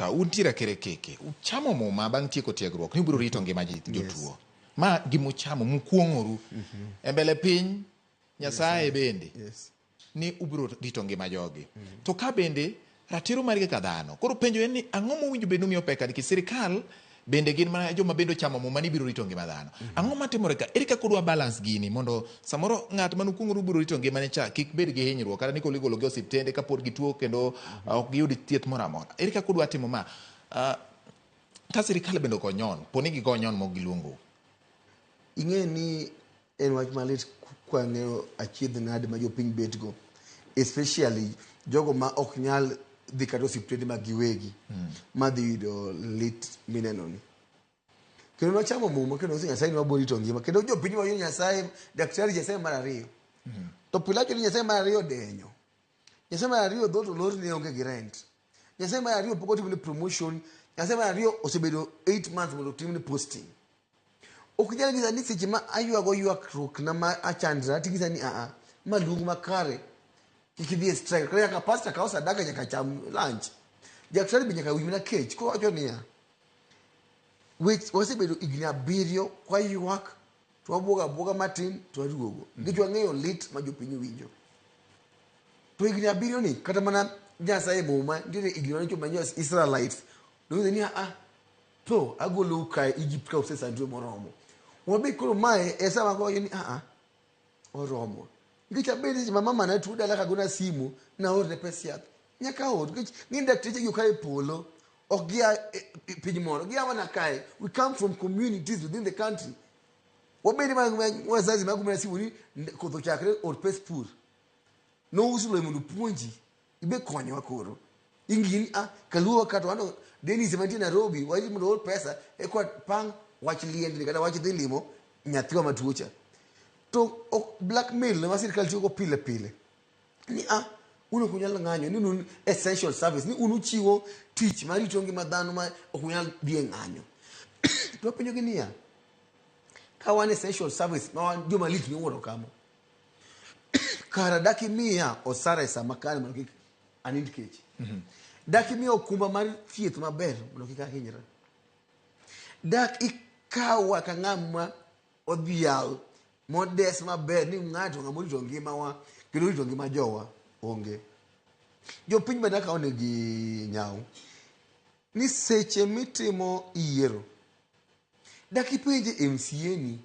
ka untiere akerekeke uchamo muma bang' tieko tiegruok ni ubiro rito ngima jotuo. Ma gimuchamo mukuong'oru e mbele piny Nyasaye bende ni ubiro rito ngima jogi. To ka bende ratiro margi kaka dhano. Koro penjo en ni ang'o mowinjo bed ni umiyo pek nikech sirikal bende gin mana joma bende ochamo muma ni biro rito ngima dhano. Ang'o matimore ka? Ere kaka udwa balance gini mondo samoro ng'at mane ukuong'oru ubiro rito ngimane cha kik bed gi hinyruok kata ni koro igologi e osiptende kapod gituo kendo ok giyud thieth moro amora. Ere kaka udwa timo ma? Ka sirikal bende ok onyon, po ni gigo nyon mok giluongou. Ing'e ni en wach malit kwang'eyo achiedh nade ma jopiny betgo, especially jogo ma ok nyal dhi kata osiptende mag giwegi ma dhi yudo lit mineno ni. Kendo nochamo muma kendo nonyiso Nyasaye ni wabiro rito ngima. Kendo jopiny wacho ni Nyasaye, daktari Nyasaye mar ariyo. To pile wacho ni Nyasaye mar ariyo odenyo. Nyasaye mar ariyo dhoot olorne onge gi rent. Nyasaye mar ariyo pok otimne promotion. Nyasaye mar ariyo osebedo 8 months mondo otimne posting. Ok inyal nyisa ni seche ma aywago ywakruok na ma achandra ting'isa ni aa ma luong makare kik idhi e strike. Kata nyaka pastor kaw sadaka nyaka cham lunch. Daktari be nyaka winj mana kech. Koro wacho niya, wech wasebedo higni 7 kwaywak to wabuogo abuoga matin to waduogo. Nikech wang'eyo lit ma jopiny winjo. To higni 7 ni kata mana Nyasaye muma nitiere higni mane chopo ma Israelites nonyiso ni aa to agolou kae Egypt ka usesandru moromo. Wabe koro mae e sama wawacho ni aa oromo. Nikech abed seche ma mama na tuo dala kagona simu naorne pes yath. Nyaka aor nikech ng'e dakteche gi ok a e polo. Ok gia e piny moro. Gia mana kae. We come from communities within the country. Wabed ma wazazi ma gomena simu ni koth ochakre or pes pur. Nouso lowo mondo opuonji. Ibe konyowa koro. Ing'i ni ah kaluo ka to wano Dennis mantie Nairobi wachi mondo oor pesa eka pang wach liendni kata wach dhi limo nyathiwa matuo cha. To ok blackmail ma sirkal tiyogo pile pile. Ni ah un ok unyal ng'anyo ni un essential service ni un uchiwo tich marito ngima dhano ma ok unyal dhi e ng'anyo. To wapenjogi niya, ka wan essential service ma wan joma lich miwuoro kama, kara dak imiya osara e sa makare mondo kik anind kech. Dak imiya okumba mar thieth maber mondo kik ahinyra. Dak ikawa ka ng'ama odhial modes maber ni ng'ato ng'ama orito ngimawa kendo orito ngima jowa onge. Jopiny bende akawo negi nyawo ni seche mitimo yiero dak ipenje MCA ni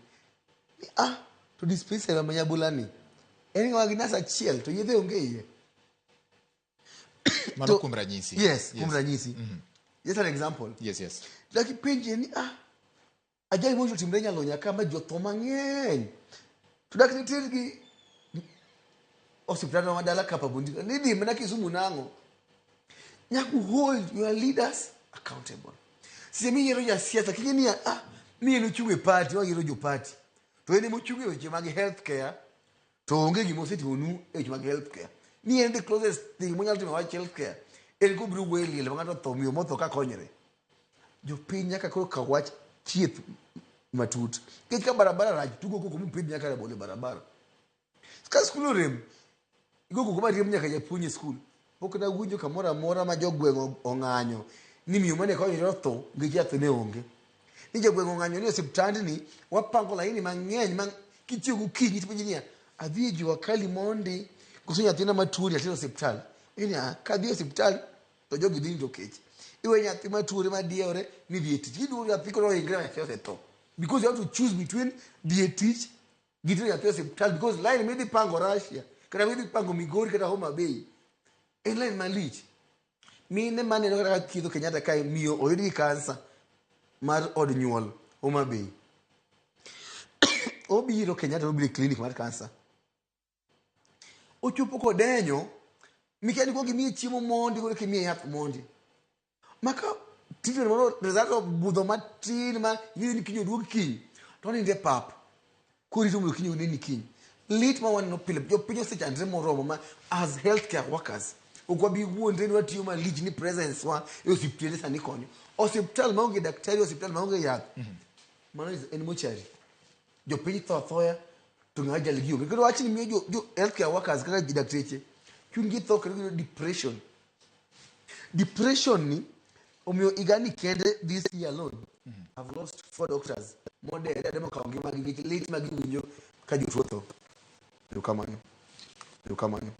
ni ah to dispensary ma Nyabula ni en ng'ama gi nas achiel to yedhe onge iye. Mano kuom ranyisi. Yes, kuom ranyisi. Just an example. Yes. Dak ipenje ni ah ajali moro otimre Nyalonya ka ma ji otho mang'eny. To dak nitergi osiptal ma dala Kapa Bundika. Ni dhi mana Kisumu nang'o? Nyaka hold your leaders accountable. Seche miyiero jasiasa king'e ni ah ni en ochung' e party wayiero jo party. To en ema ochung' e weche mag health care to onge gima osetimonu e weche mag health care. Ni en the closest thing monyalo timo e wach health care en kobiro wuoyo e liel ma ng'ato otho miyo motho ka konyre. Jopiny nyaka koro kaw wach thieth matut. Nikech ka barabara rach tugo koko mupidh nyaka rabolo e barabara. Ka skul orem, igo koko mariemb nyaka japuonj e skul. Pok nawinjo kamoro amora ma jogweng' ong'anyo ni miyo mane konyore otho nikech yath ne onge. Ni jogweng' ong'anyo ni osiptandni wapango laini mang'eny ma kichiew gokinyi tipenji niya, adhi e jua kali mondi koso nyathina matuo ni atero osiptal. Iwacho ni ah, kadhi e osiptal to jogi dhi rito kech. Iwe nyathi matuore madiewre ni dhi e tich. Giduogo nyathi koro oingre nyathi osetho. Because you have to choose between dhi e tich gi tero nyathi e osiptal because line midhi pango Russia kata midhi pango Migori kata Homa Bay en line malich. Mine maneno kata ka thiedho Kenyatta kae miyo oyud gi kansa mar od nyuol Homa Bay. Obiro Kenyatta obiro e clinic mar kansa. Ochopo kodenyo mikia ni kuong imiye chiemo mondi koro kimiye yath mondi. Maka treatment moro result obudho matin ma ing'eyo ni kiny oduog kiny to onindo e pap korito mondo kiny oneni kiny. Lit ma waneno pile jopiny osechandre moromo ma as healthcare workers ok wabi wuondre ni watiyo malich ni presence wa e osiptende sani konyo. Osiptal maonge daktari, osiptal maonge yath mano en mochari. Jopiny tho athoya to ng'ama jal gi onge. Kendo wachni miyo jo healthcare workers kaka dakteche chunygi tho kendo giyudo depression. Depression ni Omiyo higani kende, this year alone, I've lost four doctors modere ade mokawo ngimagi nikech lit ma giwinjo ka jotuo tho. Erokamano. Erokamano.